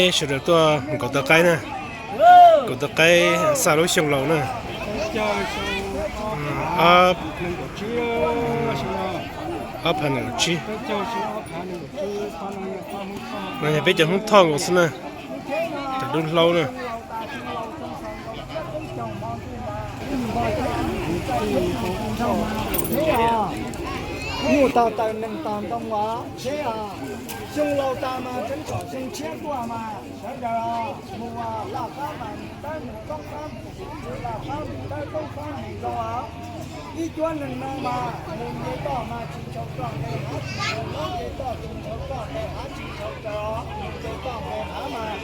Sawv daws tuaj nkaum tau qaib na, nkaum tau qaib xaj lub xyoo laus na. Ob, ob phav nees nkaum tsib. No yog peb cov Hmoob Thoj nkaus xwb na, cov dub hlaub na. Mus tau taws nees tau ntoo as, seb as, xyoo laus tas mas tseem kom xyoo tshiab tuaj mas sawv daws mus laj qab mas mus dawb mus toob qab mus, laj qab mus dawb toob qab mus zoo as. Ib cuab nees no mas mus nce toj mas tsis ntshaw toj nqes hav, tsis ntshaw toj, nce toj tsis ntshaw toj nqes hav, tsis ntshaw toj nqes hav mas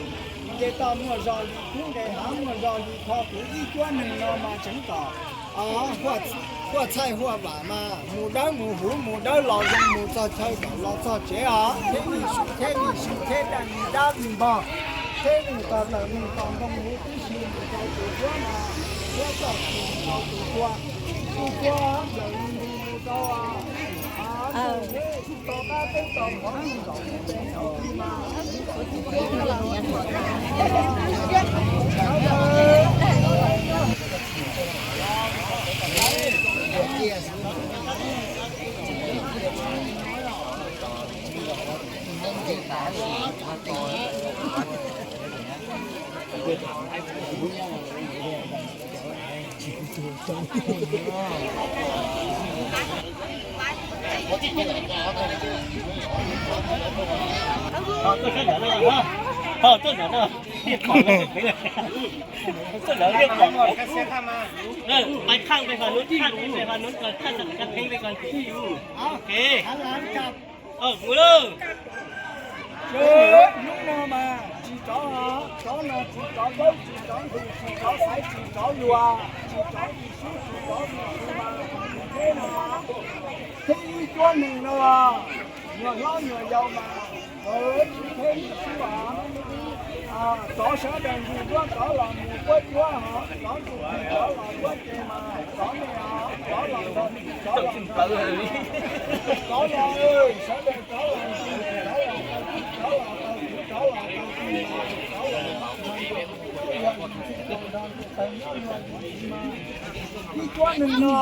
nce toj muaj zog li kub nqes hav muaj zog li kho kuv. Ib cuab nees no mas tseem kom huaj txhaij huaj vam mas mus dawb mus huv mus dawb los zoo mus txog chaw kom los txog tsev os. Thiab vim sub thiab vim sub thiab daj vim dab vim npog thiab vim tos tawm mus tos ntoo huv tib si mus rau tus duab mas duab txoj tus rau tus tua, tus tua nplaws li nti mus rau tus tua qab teb tos mov mus zaum tib pes nkaus li mas Tuaj sab ntawm no, tuaj sab ntawm no, tuaj ntawd liaj pom. Pais thaj pes hos nub, thaj pes hos nub, thaj thaj thaj pes hos nub. Ok. Mus lawm. Hnub no mas tsis rov, rov no tsis rov plaub tsis rov ntug tsis rov xaiv tsis rov luag tsis rov ntug sub tsis rov ntug sub mas mus thiab no, thiab ib cuab nees no, nyuag hlob nyuag yau mas sib thiab sib sub os. Rov sawv daws ntug duab rov los mus puab cuab os, rov ntug plig rov los puab ces mas rov nej os, rov los nrog txij rov los nrog, rov los sawv daws rov los ntug rov los tau txij rov los tau txij rov los tau txij mas rov los nrog ntug txij rov los nrog ntug taws nyob luag ntug txiv mas. Ib cuab nees no,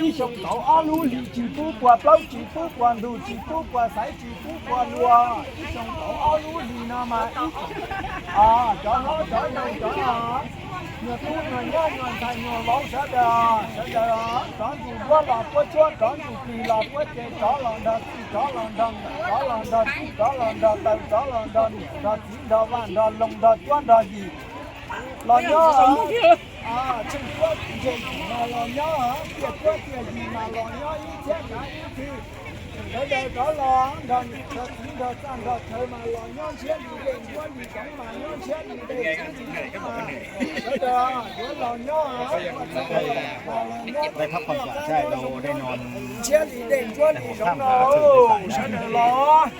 ib xyoo tau ob lub hlis tsis pub pua plaub tsis pub pua ntug tsis pub pua xaiv tsis pub pua luag. Ib xyoo tau ob lub hlis no mas ib, cov hlob cov yau cov, nyuag tub nyuag nyab nyuag ntxhais nyuag vauv sawv daws, sawv daws rov ntug duab los puab cuab rov ntug plig los puab ces rov los nrog txij rov los nrog, rov los nrog txij rov los nrog taws rov los nrog niam nrog txiv nrog vaj nrog loog nrog cuab nrog yim los nyob. Tsheej cuab ntse yim mas los nyob, tiaj cuab tiaj yim mas los nyob ib txhiab kav ib txhis. Sawv daws rov los nrog niam nrog txiv nrog txaj nrog chaw mas los nyob ntshiab li dej nruab li zoov mas nyob ntshiab li dej nruab li zoov mas sawv daws yuav los nyob mas los nyob ntshiab li dej nruab li zoov no sawv daws los.